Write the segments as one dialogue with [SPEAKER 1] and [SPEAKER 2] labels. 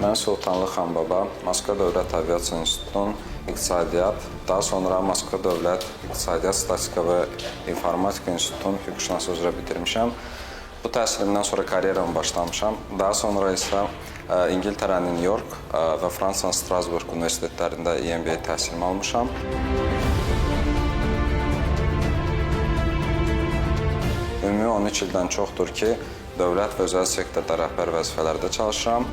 [SPEAKER 1] Mən Sultanlı Xanbaba, Moskva Dövlət Aviasiya İnstitutunun İqtisadiyyat, daha sonra Moskva Dövlət İqtisadiyyat, Statistika və İnformatika İnstitutunun hüquqşünası üzrə bitirmişəm. Bu təhsilimdən sonra karyeramı başlamışam. Daha sonra isə İngiltərənin York və Fransanın Strasburq universitetlərində EMBA təhsilimi almışam. Ümumi 13 ildən çoxdur ki, dövlət və özəl sektorda rəhbər vəzifələrdə çalışıram.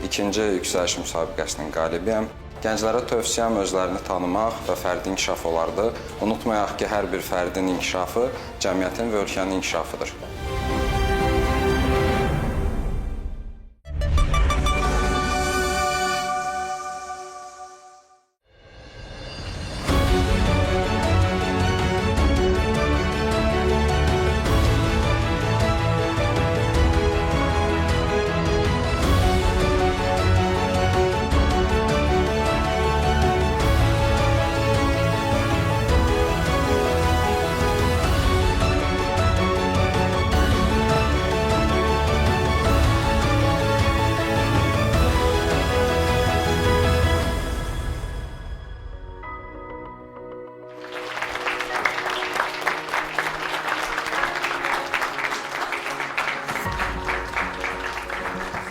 [SPEAKER 1] İkinci yüksəliş müsabiqəsinin qalibiyəm. Gənclərə tövsiyəm özlərini tanımaq və fərdi inkişaf olardı. Unutmayaq ki, hər bir fərdin inkişafı cəmiyyətin və ölkənin inkişafıdır.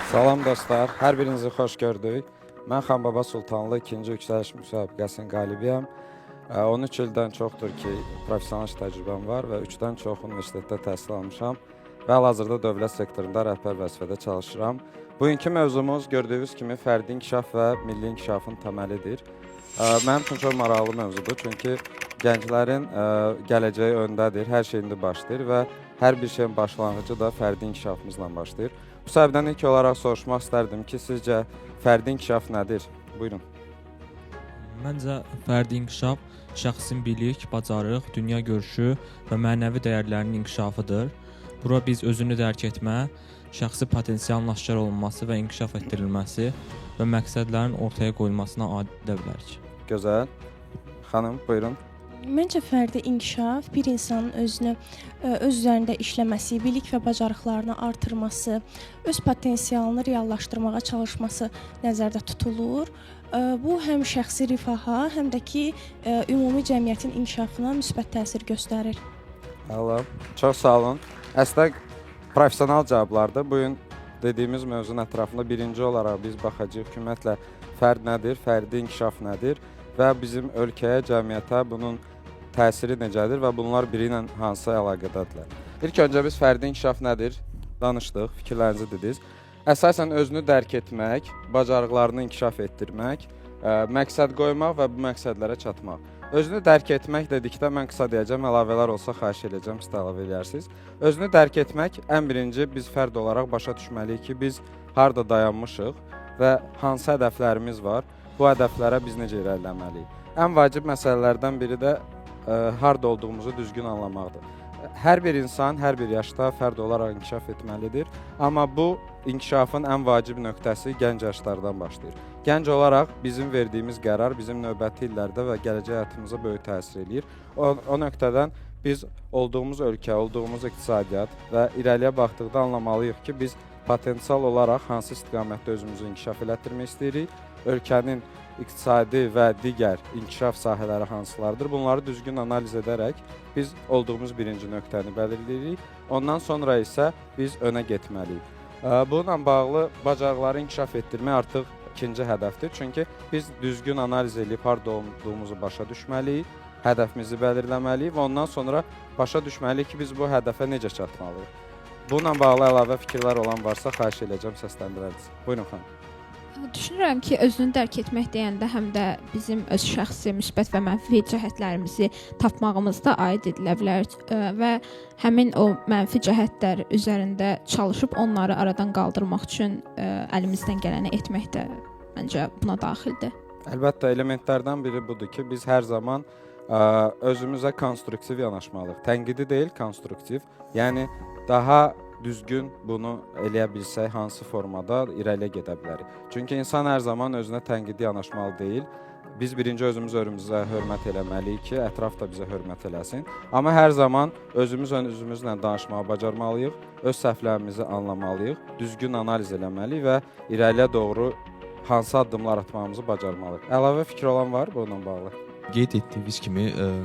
[SPEAKER 1] Salam dostlar, hər birinizi xoş gördük. Mən Xanbaba Sultanlı ikinci yüksəliş müsabiqəsinin qalibiyəm. 13 ildən çoxdur ki, professional iş təcrübəm var və 3-dən çox universitetdə təhsil almışam və hal-hazırda dövlət sektorunda rəhbər vəzifədə çalışıram. Bugünkü mövzumuz gördüyünüz kimi fərdi inkişaf və milli inkişafın təməlidir. Mənim üçün çox maraqlı mövzudur, çünki gənclərin gələcəyi öndədir, hər şey indi başlayır və hər bir şeyin başlanğıcı da fərdi inkişafımızla başlayır. Bu səbəbdən ilk olaraq soruşmaq istərdim ki, sizcə fərdi inkişaf nədir? Buyurun.
[SPEAKER 2] Məncə fərdi inkişaf şəxsin bilik, bacarıq, dünya görüşü və mənəvi dəyərlərinin inkişafıdır. Bura biz özünü dərk etmə, şəxsi potensialın aşkar olunması və inkişaf etdirilməsi və məqsədlərin ortaya qoyulmasına aid edə bilərik.
[SPEAKER 1] Gözəl. Xanım, buyurun.
[SPEAKER 3] Məncə fərdi inkişaf bir insanın özünü öz üzərində işləməsi, bilik və bacarıqlarını artırması, öz potensialını reallaşdırmağa çalışması nəzərdə tutulur. Bu həm şəxsi rifaha, həm də ki ümumi cəmiyyətin inkişafına müsbət təsir göstərir.
[SPEAKER 1] Əla. Çox sağ olun. Əslində professional cavablardır. Bu gün dediyimiz mövzunun ətrafında birinci olaraq biz baxacağıq ümumiyyətlə fərd nədir, fərdi inkişaf nədir və bizim ölkəyə, cəmiyyətə bunun təsiri necədir və bunlar biri ilə hansı əlaqədədirlər. İlk öncə biz fərdi inkişaf nədir danışdıq, fikirlərinizi dediniz. Əsasən özünü dərk etmək, bacarıqlarını inkişaf etdirmək, məqsəd qoymaq və bu məqsədlərə çatmaq. Özünü dərk etmək dedikdə mən qısa deyəcəm, əlavələr olsa xahiş eləyəcəm, siz də əlavə eləyərsiniz. Özünü dərk etmək ən birinci biz fərd olaraq başa düşməliyik ki, biz harda dayanmışıq və hansı hədəflərimiz var, bu hədəflərə biz necə irəliləməliyik. Ən vacib məsələlərdən biri də harda olduğumuzu düzgün anlamaqdır. Hər bir insan hər bir yaşda fərd olaraq inkişaf etməlidir, amma bu inkişafın ən vacib nöqtəsi gənc yaşlardan başlayır. Gənc olaraq bizim verdiyimiz qərar bizim növbəti illərdə və gələcək həyatımıza böyük təsir eləyir. O nöqtədən biz olduğumuz ölkə, olduğumuz iqtisadiyyat və irəliyə baxdıqda anlamalıyıq ki, biz potensial olaraq hansı istiqamətdə özümüzü inkişaf elətdirmək istəyirik, ölkənin iqtisadi və digər inkişaf sahələri hansılardır? Bunları düzgün analiz edərək biz olduğumuz birinci nöqtəni belirləyirik. Ondan sonra isə biz önə getməliyik. Bununla bağlı bacarıqları inkişaf etdirmək artıq ikinci hədəfdir. Çünki biz düzgün analiz eləyib harda olduğumuzu başa düşməliyik, hədəfimizi belirləməliyik və ondan sonra başa düşməliyik ki, biz bu hədəfə necə çatmalıyıq. Bununla bağlı əlavə fikirlər olan varsa xahiş eləyəcəm, səsləndirərsiniz. Buyurun xanım.
[SPEAKER 4] Düşünürəm ki, özünü dərk etmək deyəndə həm də bizim öz şəxsi müsbət və mənfi cəhətlərimizi tapmağımız da aid edilə bilər və həmin o mənfi cəhətlər üzərində çalışıb onları aradan qaldırmaq üçün əlimizdən gələni etmək də məncə buna daxildir.
[SPEAKER 1] Əlbəttə, elementlərdən biri budur ki, biz hər zaman özümüzə konstruktiv yanaşmalıyıq. Tənqidi deyil, konstruktiv. Yəni daha düzgün bunu eləyə bilsək, hansı formada irəliyə gedə bilərik. Çünki insan hər zaman özünə tənqidi yanaşmalı deyil. Biz birinci özümüz özümüzə hörmət eləməliyik ki, ətraf da bizə hörmət eləsin. Amma hər zaman özümüz özümüzlə danışmağı bacarmalıyıq, öz səhvlərimizi anlamalıyıq, düzgün analiz eləməliyik və irəliyə doğru hansı addımlar atmağımızı bacarmalıyıq. Əlavə fikir olan var bununla bağlı?
[SPEAKER 5] Qeyd etdiyiniz kimi,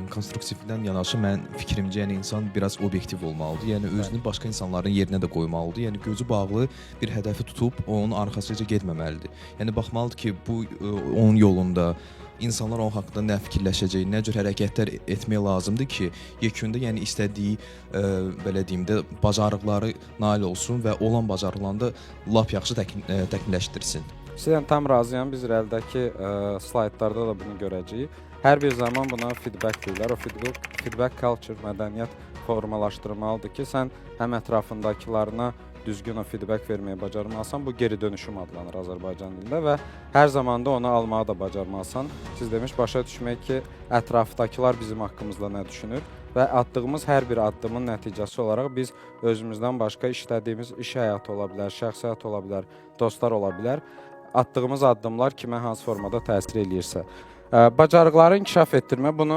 [SPEAKER 5] konstruktivdən yanaşı mən fikrimcə, yəni insan biraz obyektiv olmalıdır. Yəni özünü başqa insanların yerinə də qoymalıdır. Yəni gözü bağlı bir hədəfi tutub onun arxasınca getməməlidir. Yəni baxmalıdır ki, bu onun yolunda insanlar onun haqqında nə fikirləşəcək, nə cür hərəkətlər etmək lazımdır ki, yekunda yəni istədiyi belə deyim də bacarıqları nail olsun və olan bacarıqlarını da lap yaxşı təkmilləşdirsin.
[SPEAKER 1] Sizlə tam razıyam. Biz irəlidəki slaydlarda da bunu görəcəyik. Hər bir zaman buna feedback deyirlər. O feedback culture, mədəniyyət formalaşdırmalıdır ki, sən həm ətrafındakılarına düzgün o feedback verməyi bacarmalısan. Bu geri dönüşüm adlanır Azərbaycan dilində və hər zaman da onu almağı da bacarmalısan. Siz demiş, başa düşmək ki, ətrafdakılar bizim haqqımızda nə düşünür və atdığımız hər bir addımın nəticəsi olaraq biz özümüzdən başqa işlədiyimiz iş həyatı ola bilər, şəxsi həyat ola bilər, dostlar ola bilər. Atdığımız addımlar kimə hansı formada təsir eləyirsə. Bacarıqları inkişaf etdirmə, bunu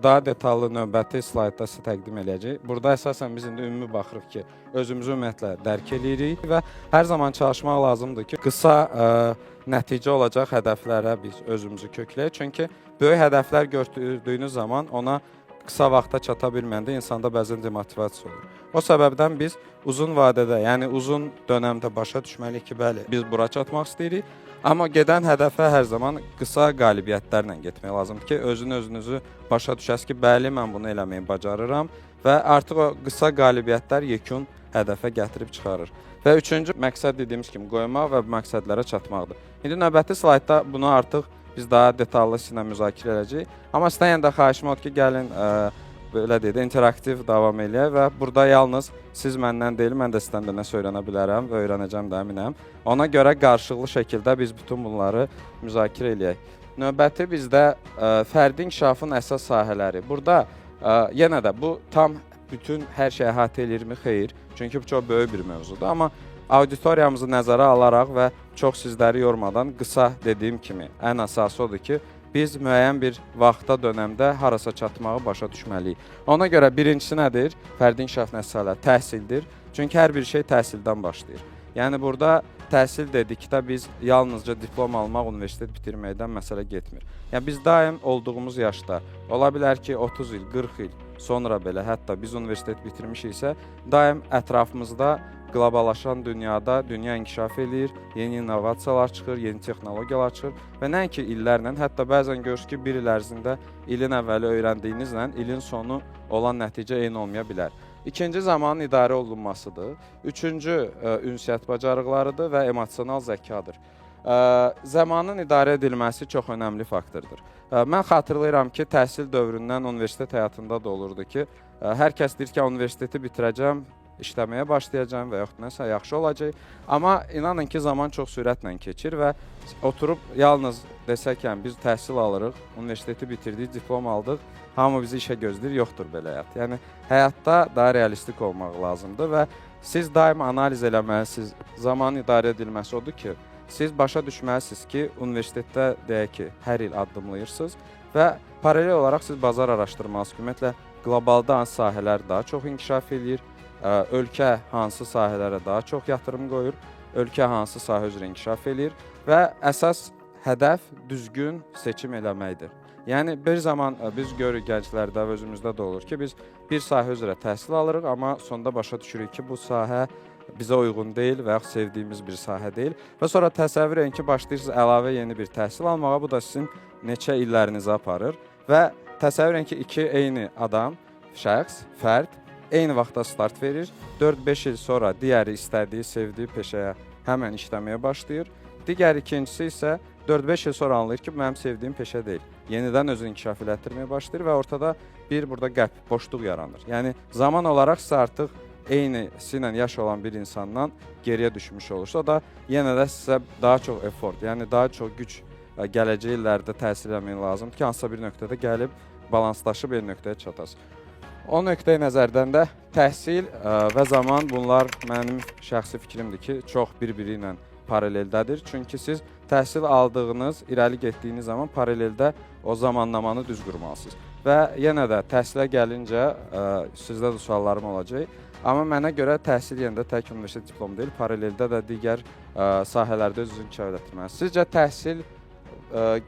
[SPEAKER 1] daha detallı növbəti slaydda sizə təqdim eləyəcəyik. Burada əsasən biz indi ümumi baxırıq ki, özümüzü ümumiyyətlə dərk eləyirik və hər zaman çalışmaq lazımdır ki, qısa nəticə olacaq hədəflərə biz özümüzü kökləyək. Çünki böyük hədəflər götürdüyünüz zaman ona qısa vaxtda çata bilməyəndə insanda bəzən demotivasiya olur. O səbəbdən biz uzun vadədə, yəni uzun dönəmdə başa düşməliyik ki, bəli, biz bura çatmaq istəyirik. Amma gedən hədəfə hər zaman qısa qalibiyyətlərlə getmək lazımdır ki, özünüzü başa düşəsiniz ki, bəli, mən bunu eləməyi bacarıram və artıq o qısa qalibiyyətlər yekun hədəfə gətirib çıxarır. Və üçüncü məqsəd dediyimiz kimi qoymaq və bu məqsədlərə çatmaqdır. İndi növbəti slaydda bunu artıq biz daha detallı sizinlə müzakirə edəcəyik. Amma sizdən yenə də xahişim odur ki, gəlin belə deyək də, interaktiv davam eləyək və burada yalnız siz məndən deyil, mən də sizdən də nəsə öyrənə bilərəm və öyrənəcəm də əminəm. Ona görə qarşılıqlı şəkildə biz bütün bunları müzakirə eləyək. Növbəti bizdə fərdi inkişafın əsas sahələri. Burada yenə də bu tam bütün hər şeyi əhatə eləyirmi? Xeyr. Çünki bu çox böyük bir mövzudur. Amma auditoriyamızı nəzərə alaraq və çox sizləri yormadan qısa dediyim kimi ən əsası odur ki, biz müəyyən bir vaxtda, dönəmdə harasa çatmağı başa düşməliyik. Ona görə birincisi nədir? Fərdi inkişafın əsas sahələri təhsildir. Çünki hər bir şey təhsildən başlayır. Yəni burada təhsil dedikdə biz yalnızca diplom almaq, universitet bitirməkdən məsələ getmir. Yəni biz daim olduğumuz yaşda, ola bilər ki 30 il, 40 il sonra belə hətta biz universitet bitirmişiksə, daim ətrafımızda qloballaşan dünyada dünya inkişaf eləyir, yeni innovasiyalar çıxır, yeni texnologiyalar çıxır və nəinki illərlə, hətta bəzən görürsünüz ki, bir il ərzində ilin əvvəli öyrəndiyinizlə ilin sonu olan nəticə eyni olmaya bilər. İkinci, zamanın idarə olunmasıdır. Üçüncü, ünsiyyət bacarıqlarıdır və emosional zəkadır. Zamanın idarə edilməsi çox önəmli faktordur. Mən xatırlayıram ki, təhsil dövründən universitet həyatında da olurdu ki, hər kəs deyir ki, universiteti bitirəcəm, işləməyə başlayacağam və yaxud nəsə yaxşı olacaq. Amma inanın ki, zaman çox sürətlə keçir və oturub yalnız desək ki, biz təhsil alırıq, universiteti bitirdik, diplom aldıq, hamı bizi işə gözləyir, yoxdur belə həyat. Yəni həyatda daha realistik olmaq lazımdır və siz daim analiz eləməlisiniz. Zamanın idarə edilməsi odur ki, siz başa düşməlisiniz ki, universitetdə deyək ki, hər il addımlayırsınız və paralel olaraq siz bazar araşdırmalısınız. Ümumiyyətlə, qlobalda hansı sahələr daha çox inkişaf eləyir, ölkə hansı sahələrə daha çox yatırım qoyur, ölkə hansı sahə üzrə inkişaf eləyir və əsas hədəf düzgün seçim eləməkdir. Yəni bir zaman biz görürük gənclərdə və özümüzdə də olur ki, biz bir sahə üzrə təhsil alırıq, amma sonda başa düşürük ki, bu sahə bizə uyğun deyil və yaxud sevdiyimiz bir sahə deyil. Və sonra təsəvvür edin ki, başlayırsınız əlavə yeni bir təhsil almağa, bu da sizin neçə illərinizi aparır və təsəvvür edin ki, iki eyni adam, şəxs, fərd eyni vaxtda start verir. 4-5 il sonra digəri istədiyi, sevdiyi peşəyə həmən işləməyə başlayır. Digər ikincisi isə 4-5 il sonra anlayır ki, bu mənim sevdiyim peşə deyil. Yenidən özünü inkişaf elətdirməyə başlayır və ortada bir burada qəp, boşluq yaranır. Yəni zaman olaraq sizə artıq eyni sizinlə yaş olan bir insandan geriyə düşmüş olursa da yenə də sizə daha çox effort, yəni daha çox güc gələcək illərdə təsir eləmək lazımdır ki, hansısa bir nöqtədə gəlib balanslaşıb bir nöqtəyə çatasın. O nöqteyi nəzərdən də təhsil və zaman bunlar mənim şəxsi fikrimdir ki, çox bir-biri ilə paraleldədir. Çünki siz Təhsil aldığınız, irəli getdiyiniz zaman paraleldə o zamanlamanı düz qurmalısınız. Və yenə də təhsilə gəlincə sizdə də suallarım olacaq. Amma mənə görə təhsil yenə də tək universitet diplomu deyil, paraleldə də digər sahələrdə özünüzü inkişaf etdirməlisiniz. Sizcə təhsil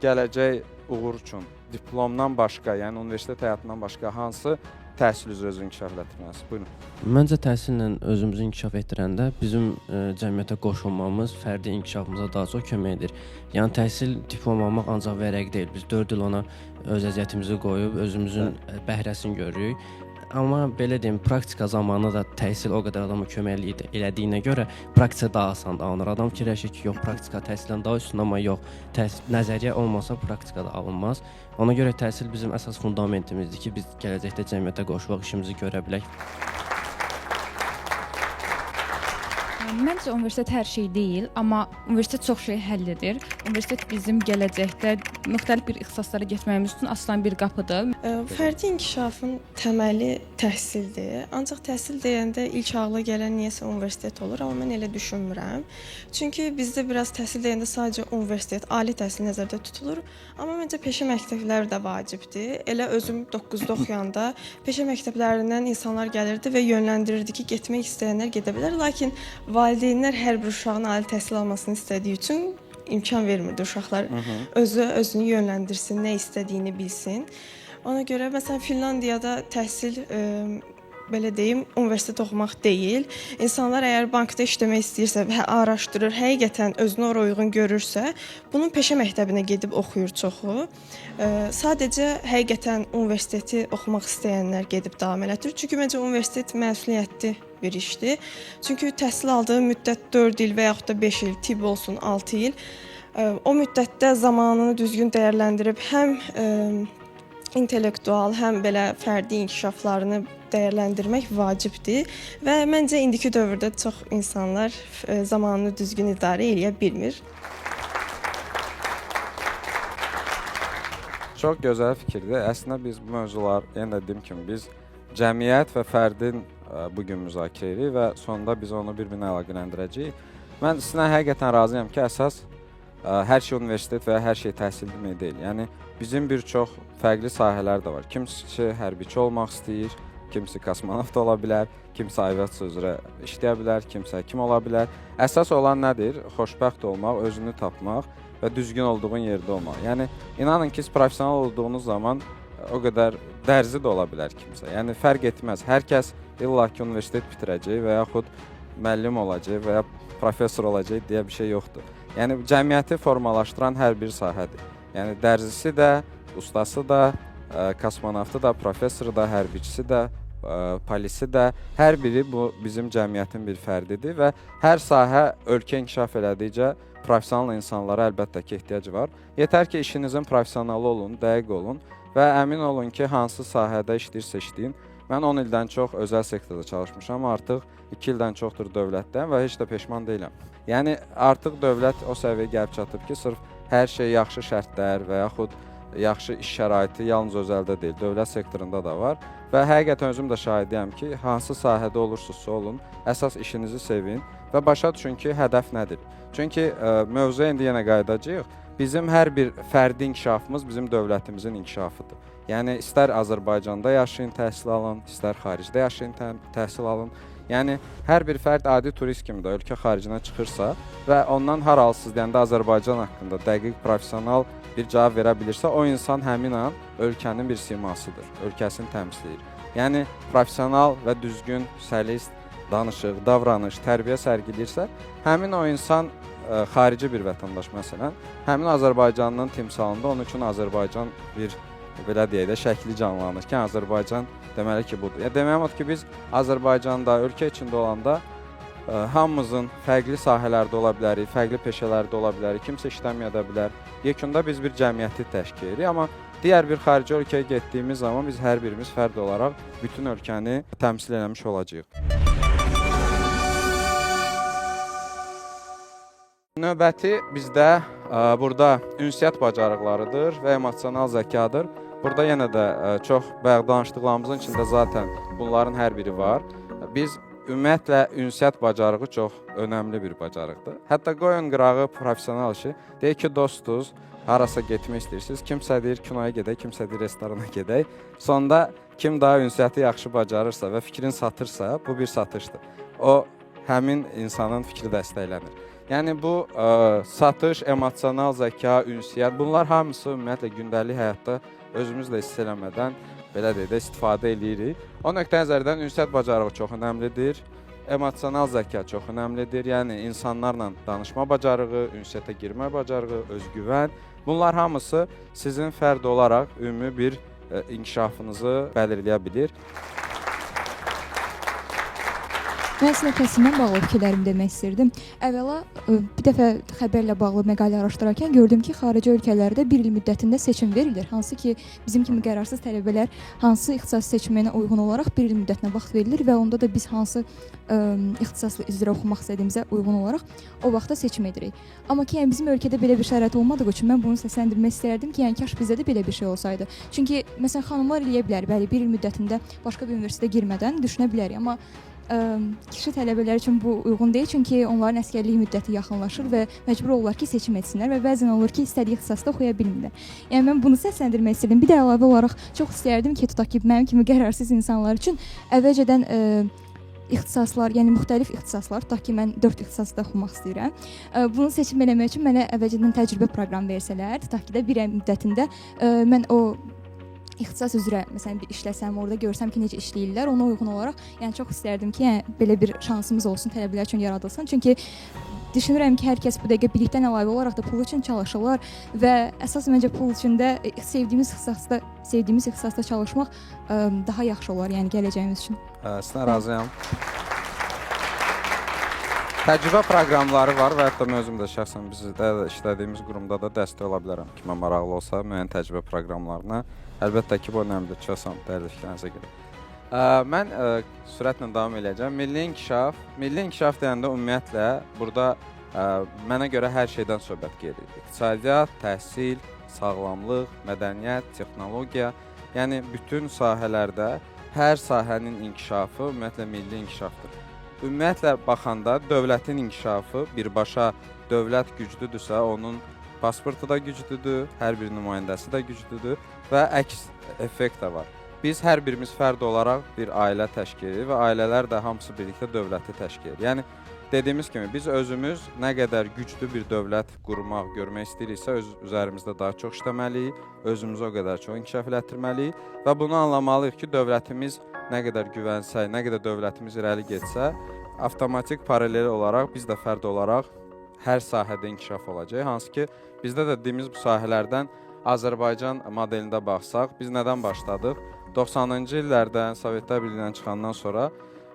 [SPEAKER 1] gələcək uğur üçün diplomdan başqa, yəni universitet həyatından başqa hansı təhsil üzrə özünü inkişaf etdirməlisiniz? Buyurun.
[SPEAKER 6] Məncə təhsillə özümüzü inkişaf etdirəndə bizim cəmiyyətə qoşulmamız fərdi inkişafımıza daha çox kömək edir. Yəni təhsil diplom almaq ancaq vərəq deyil. Biz 4 il ona öz əziyyətimizi qoyub özümüzün bəhrəsini görürük. Amma belə deyim, praktika zamanı da təhsil o qədər adama kömək elədiyinə görə praktika daha asan alınır. Adam fikirləşir ki, yox, praktika təhsildən daha üstün, amma yox, nəzəriyyə olmasa praktika da alınmaz. Ona görə təhsil bizim əsas fundamentimizdir ki, biz gələcəkdə cəmiyyətə qoşulaq, işimizi görə bilək.
[SPEAKER 7] Məncə universitet hər şey deyil, amma universitet çox şey həll edir. Universitet bizim gələcəkdə müxtəlif bir ixtisaslara getməyimiz üçün açılan bir qapıdır.
[SPEAKER 8] Fərdi inkişafın təməli təhsildir. Ancaq təhsil deyəndə ilk ağla gələn niyəsə universitet olur, amma mən elə düşünmürəm. Çünki bizdə biraz təhsil deyəndə sadəcə universitet, ali təhsil nəzərdə tutulur. Amma məncə peşə məktəbləri də vacibdir. Elə özüm 9-da oxuyanda peşə məktəblərindən insanlar gəlirdi və yönləndirirdi ki, getmək istəyənlər gedə bilər. Lakin valideynlər hər bir uşağın ali təhsil almasını istədiyi üçün imkan vermirdi uşaqlar özü özünü yönləndirsin, nə istədiyini bilsin. Ona görə məsələn Finlandiyada təhsil belə deyim, universitet oxumaq deyil. İnsanlar əgər bankda işləmək istəyirsə, araşdırır, həqiqətən özünü ora uyğun görürsə, bunun peşə məktəbinə gedib oxuyur çoxu. Sadəcə həqiqətən universiteti oxumaq istəyənlər gedib davam elətdirir. Çünki məncə universitet məsuliyyətli bir işdir. Çünki təhsil aldığı müddət 4 il və yaxud da 5 il, tibb olsun 6 il. O müddətdə zamanını düzgün dəyərləndirib həm intellektual, həm belə fərdi inkişaflarını dəyərləndirmək vacibdir və məncə indiki dövrdə çox insanlar zamanını düzgün idarə eləyə bilmir.
[SPEAKER 1] Çox gözəl fikirdir. Əslində biz bu mövzular, yenə də dediyim kimi biz cəmiyyət və fərdin bu gün müzakirə edirik və sonda biz onu bir-birinə əlaqələndirəcəyik. Mən sizinlə həqiqətən razıyam ki, əsas hər şey universitet və ya hər şey təhsil demək deyil. Yəni bizim bir çox fərqli sahələr də var. Kimisi hərbiçi olmaq istəyir, kimisi kosmonavt ola bilər, kimisi aviasiya üzrə işləyə bilər, kimisi həkim ola bilər. Əsas olan nədir? Xoşbəxt olmaq, özünü tapmaq və düzgün olduğun yerdə olmaq. Yəni inanın ki, professional olduğunuz zaman o qədər dərzi də ola bilər kimsə. Yəni fərq etməz. Hər kəs illa ki universitet bitirəcək və yaxud müəllim olacaq və ya professor olacaq deyə bir şey yoxdur. Yəni cəmiyyəti formalaşdıran hər bir sahədir. Yəni dərzisi də, ustası da, kosmonavtı da, professoru da, hərbiçisi də, polisi də, hər biri bu bizim cəmiyyətin bir fərdidir və hər sahə ölkə inkişaf elədikcə professional insanlara əlbəttə ki ehtiyac var. Yetər ki işinizin professionalı olun, dəqiq olun və əmin olun ki, hansı sahədə işləyirsə işləyin. Mən 10 ildən çox özəl sektorda çalışmışam, artıq 2 ildən çoxdur dövlətdən və heç də peşman deyiləm. Yəni artıq dövlət o səviyyəyə gəlib çatıb ki, sırf hər şey yaxşı şərtlər və yaxud yaxşı iş şəraiti yalnız özəldə deyil, dövlət sektorunda da var. Və həqiqətən özüm də şahidiyəm ki, hansı sahədə olursunuzsa olun, əsas işinizi sevin və başa düşün ki, hədəf nədir? Çünki mövzuya indi yenə qayıdacağıq. Bizim hər bir fərdi inkişafımız bizim dövlətimizin inkişafıdır. Yəni istər Azərbaycanda yaşayın, təhsil alın, istər xaricdə yaşayın, təhsil alın. Yəni hər bir fərd adi turist kimi də ölkə xaricinə çıxırsa və ondan haralısınız deyəndə Azərbaycan haqqında dəqiq, professional bir cavab verə bilirsə, o insan həmin an ölkənin bir simasıdır, ölkəsini təmsil edir. Yəni professional və düzgün, səlist danışıq, davranış, tərbiyə sərgiləyirsə, həmin o insan xarici bir vətəndaş məsələn, həmin Azərbaycanın timsalında onun üçün Azərbaycan bir belə deyək də şəkli canlanır ki, Azərbaycan deməli ki budur. Yəni deməyim odur ki, biz Azərbaycanda, ölkə içində olanda hamımızın fərqli sahələrdə ola bilərik, fərqli peşələrdə ola bilərik, kimsə işləməyə də bilər. Yekunda biz bir cəmiyyəti təşkil edirik, amma digər bir xarici ölkəyə getdiyimiz zaman biz hər birimiz fərd olaraq bütün ölkəni təmsil eləmiş olacağıq. Növbəti bizdə burada ünsiyyət bacarıqlarıdır və emosional zəkadır. Burada yenə də çox bayaq danışdıqlarımızın içində zaten bunların hər biri var. Biz Ümumiyyətlə ünsiyyət bacarığı çox önəmli bir bacarıqdır. Hətta qoyun qırağı professional işi. Deyək ki, dostuz, harasa getmək istəyirsiniz. Kimsə deyir kinoya gedək, kimsə deyir restorana gedək. Sonda kim daha ünsiyyəti yaxşı bacarırsa və fikrini satırsa, bu bir satışdır. O həmin insanın fikri dəstəklənir. Yəni bu satış, emosional zəka, ünsiyyət, bunlar hamısı ümumiyyətlə gündəlik həyatda özümüz də hiss eləmədən belə deyək də istifadə eləyirik. O nöqteyi nəzərdən ünsiyyət bacarığı çox önəmlidir. Emosional zəka çox önəmlidir. Yəni insanlarla danışma bacarığı, ünsiyyətə girmə bacarığı, özgüvən, bunlar hamısı sizin fərd olaraq ümumi bir inkişafınızı belirləyə bilir.
[SPEAKER 9] Mən əslində təhsillə bağlı fikirlərimi demək istirdim. Əvvəla bir dəfə xəbərlə bağlı məqalə araşdırarkən gördüm ki, xarici ölkələrdə bir il müddətində seçim verilir. Hansı ki, bizim kimi qərarсыз tələbələr hansı ixtisas seçməyinə uyğun olaraq bir il müddətinə vaxt verilir və onda da biz hansı ixtisas üzrə oxumaq istədiyimizə uyğun olaraq o vaxtda seçim edirik. Amma ki, yəni bizim ölkədə belə bir şərait olmadığı üçün mən bunu səsləndirmək istərdim ki, yəni kaş bizdə də belə bir şey olsaydı. Çünki məsələn xanımlar eləyə bilər, bəli, bir il müddətində başqa bir universitetə girmədən düşünə bilərik, amma kişi tələbələr üçün bu uyğun deyil, çünki onların əsgərlik müddəti yaxınlaşır və məcbur olurlar ki, seçim etsinlər və bəzən olur ki, istədiyi ixtisasda oxuya bilmirlər. Yəni mən bunu səsləndirmək istəyirdim. Bir də əlavə olaraq çox istərdim ki, tutaq ki, mənim kimi qərarsız insanlar üçün əvvəlcədən ixtisaslar, yəni müxtəlif ixtisaslar, tutaq ki, mən 4 ixtisasda oxumaq istəyirəm. Bunu seçim eləmək üçün mənə əvvəlcədən təcrübə proqramı versələr, tutaq ki də bir ay müddətində mən o ixtisas üzrə məsələn bir işləsəm, orada görsəm ki, necə işləyirlər, ona uyğun olaraq, yəni çox istərdim ki, yəni belə bir şansımız olsun, tələbələr üçün yaradılsın. Çünki düşünürəm ki, hər kəs bu dəqiqə bilikdən əlavə olaraq da pul üçün çalışırlar və əsas məncə pul üçün də sevdiyimiz ixtisasda çalışmaq daha yaxşı olar, yəni gələcəyimiz üçün.
[SPEAKER 1] Sizə razıyam. Təcrübə proqramları var və hətta mən özüm də şəxsən bizdə də işlədiyimiz qurumda da dəstək ola bilərəm. Kimə maraqlı olsa müəyyən təcrübə proqramlarına. Əlbəttə ki, bu önəmlidir. Çox sağ olun dəyərli fikrinizə görə. Mən sürətlə davam eləyəcəm. Milli inkişaf, milli inkişaf deyəndə ümumiyyətlə burada mənə görə hər şeydən söhbət gedir. İqtisadiyyat, təhsil, sağlamlıq, mədəniyyət, texnologiya, yəni bütün sahələrdə hər sahənin inkişafı ümumiyyətlə milli inkişafdır. Ümumiyyətlə baxanda dövlətin inkişafı birbaşa dövlət güclüdürsə, onun pasportu da güclüdür, hər bir nümayəndəsi də güclüdür və əks effekt də var. Biz hər birimiz fərd olaraq bir ailə təşkil edirik və ailələr də hamısı birlikdə dövləti təşkil edir. Yəni dediyimiz kimi biz özümüz nə qədər güclü bir dövlət qurmaq, görmək istəyiriksə, öz üzərimizdə daha çox işləməliyik, özümüzü o qədər çox inkişaf elətdirməliyik və bunu anlamalıyıq ki, dövlətimiz nə qədər güvənsə, nə qədər dövlətimiz irəli getsə, avtomatik paralel olaraq biz də fərd olaraq hər sahədə inkişaf olacaq. Hansı ki, bizdə də dediyimiz bu sahələrdən Azərbaycan modelində baxsaq, biz nədən başladıq? 90-cı illərdən Sovetlər Birliyindən çıxandan sonra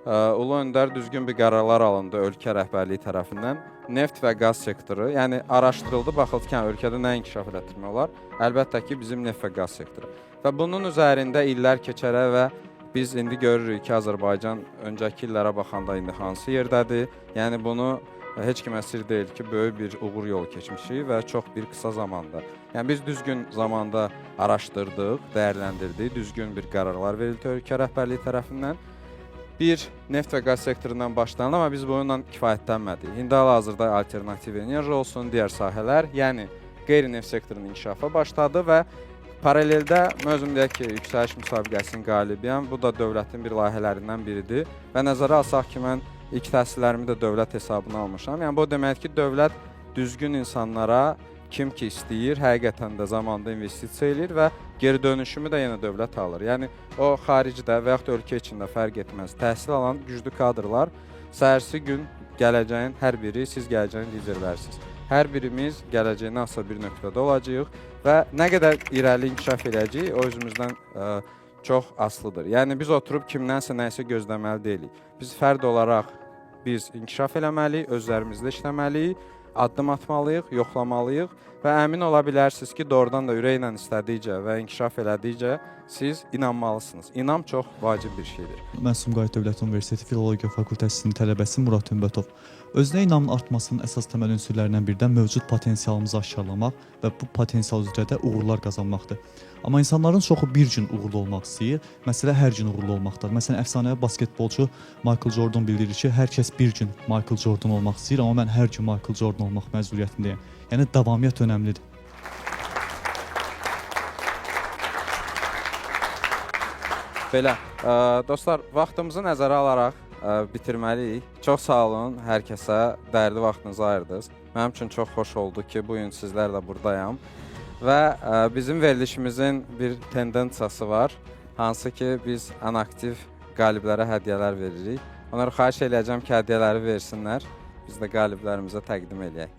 [SPEAKER 1] Ulu Öndər düzgün bir qərarlar alındı ölkə rəhbərliyi tərəfindən. Neft və qaz sektoru, yəni araşdırıldı, baxıldı ki, ölkədə nə inkişaf elətdirmək olar? Əlbəttə ki, bizim neft və qaz sektoru. Və bunun üzərində illər keçərək və biz indi görürük ki, Azərbaycan öncəki illərə baxanda indi hansı yerdədir? Yəni bunu heç kimə sir deyil ki, böyük bir uğur yolu keçmişik və çox bir qısa zamanda. Yəni biz düzgün zamanda araşdırdıq, dəyərləndirdik, düzgün bir qərarlar verildi ölkə rəhbərliyi tərəfindən. Bir, neft və qaz sektorundan başlanıldı, amma biz bununla kifayətlənmədik. İndi hal-hazırda alternativ enerji olsun, digər sahələr, yəni qeyri-neft sektorunun inkişafa başladı və paraleldə mən özüm deyək ki, yüksəliş müsabiqəsinin qalibiyəm. Bu da dövlətin bir layihələrindən biridir və nəzərə alsaq ki, mən ilk təhsillərimi də dövlət hesabına almışam. Yəni bu deməkdir ki, dövlət düzgün insanlara kim ki istəyir, həqiqətən də zamanda investisiya eləyir və geri dönüşümü də yenə dövlət alır. Yəni o xaricdə və yaxud da ölkə içində fərq etməz. Təhsil alan güclü kadrlar səhərsi gün gələcəyin hər biri, siz gələcəyin liderlərsiniz. Hər birimiz gələcəyin nasılsa bir nöqtədə olacağıq və nə qədər irəli inkişaf eləyəcəyik, o özümüzdən çox asılıdır. Yəni biz oturub kimdənsə nəyisə gözləməli deyilik. Biz fərd olaraq biz inkişaf eləməliyik, özlərimizlə işləməliyik, addım atmalıyıq, yoxlamalıyıq Və əmin ola bilərsiniz ki, doğrudan da ürəklə istədikcə və inkişaf elədikcə siz inanmalısınız. İnam çox vacib bir şeydir.
[SPEAKER 10] Mən Sumqayıt Dövlət Universiteti Filologiya Fakültəsinin tələbəsi Murad Hümbətov. Özünə inamın artmasının əsas təməl ünsürlərindən biri də mövcud potensialımızı aşkarlamaq və bu potensial üzrə də uğurlar qazanmaqdır. Amma insanların çoxu bir gün uğurlu olmaq istəyir. Məsələ hər gün uğurlu olmaqdadır. Məsələn, əfsanəvi basketbolçu Michael Jordan bildirir ki, hər kəs bir gün Michael Jordan olmaq istəyir, amma mən hər gün Michael Jordan olmaq məcburiyyətindəyəm. Yəni davamiyyət önəmlidir.
[SPEAKER 1] Belə, dostlar, vaxtımızı nəzərə alaraq bitirməliyik. Çox sağ olun hər kəsə, dəyərli vaxtınızı ayırdınız. Mənim üçün çox xoş oldu ki, bu gün sizlərlə burdayam. Və bizim verilişimizin bir tendensiyası var, hansı ki, biz ən aktiv qaliblərə hədiyyələr veririk. Onlara xahiş eləyəcəm ki, hədiyyələri versinlər. Biz də qaliblərimizə təqdim eləyək.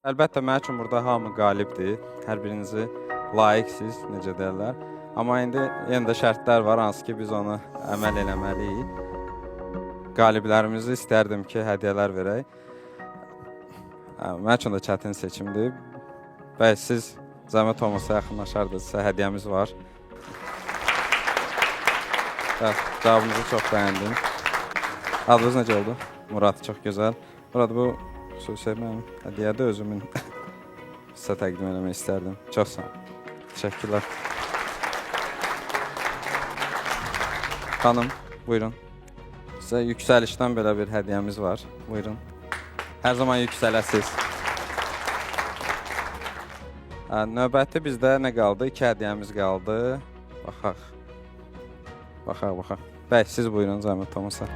[SPEAKER 1] Əlbəttə, mənim üçün burada hamı qalibdir. Hər birinizi layiqsiz, necə deyirlər. Amma indi yenə də şərtlər var, hansı ki, biz onu əməl eləməliyik. Qaliblərimizi istərdim ki, hədiyyələr verək. Mənim üçün də çətin seçimdir. Bəy, siz zəhmət olmasa yaxınlaşardınız, sizə hədiyyəmiz var. Bəli, cavabınızı çox bəyəndim. Adınız necə oldu? Murad, çox gözəl. Murad, bu xüsusi mənim hədiyyədir, özümün sizə təqdim eləmək istərdim. Çox sağ olun. Təşəkkürlər. Xanım, buyurun. Sizə yüksəlişdən belə bir hədiyyəmiz var. Buyurun. Hər zaman yüksələsiz. Növbəti bizdə nə qaldı? 2 hədiyyəmiz qaldı. Baxaq. Baxaq, baxaq. Bəy, siz buyurun, zəhmət olmasa.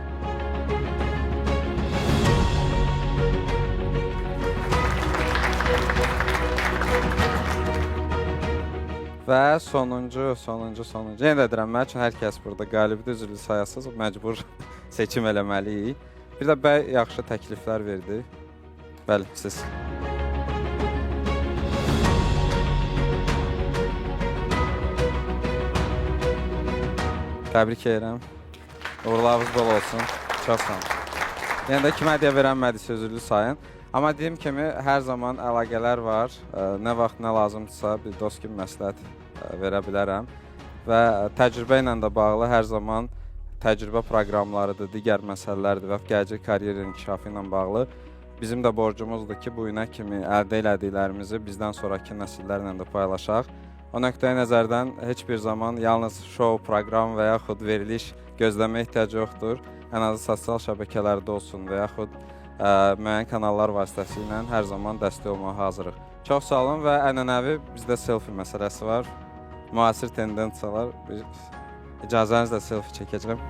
[SPEAKER 1] Və sonuncu. Yenə də deyirəm, mənim üçün hər kəs burada qalibdir, üzrlü sayasız, məcbur seçim eləməliyik. Bir də bəy yaxşı təkliflər verdi. Bəli, siz. Təbrik edirəm. Uğurlarınız bol olsun. Çox sağ olun. Yenə də kimə hədiyyə verənmədisə üzrlü sayın. Amma dediyim kimi, hər zaman əlaqələr var. Nə vaxt nə lazımdırsa bir dost kimi məsləhət verə bilərəm. Və təcrübə ilə də bağlı hər zaman təcrübə proqramlarıdır, digər məsələlərdir və gələcək karyera inkişafı ilə bağlı. Bizim də borcumuzdur ki, bu günə kimi əldə elədiklərimizi bizdən sonrakı nəsillərlə də paylaşaq. O nöqteyi nəzərdən heç bir zaman yalnız şou, proqram və yaxud veriliş gözləməyə ehtiyac yoxdur. Ən azı sosial şəbəkələrdə olsun və yaxud müəyyən kanallar vasitəsilə hər zaman dəstək olmağa hazırıq. Çox sağ olun və ənənəvi bizdə selfie məsələsi var. Müasir tendensiyalar. İcazənizlə selfie çəkəcəm.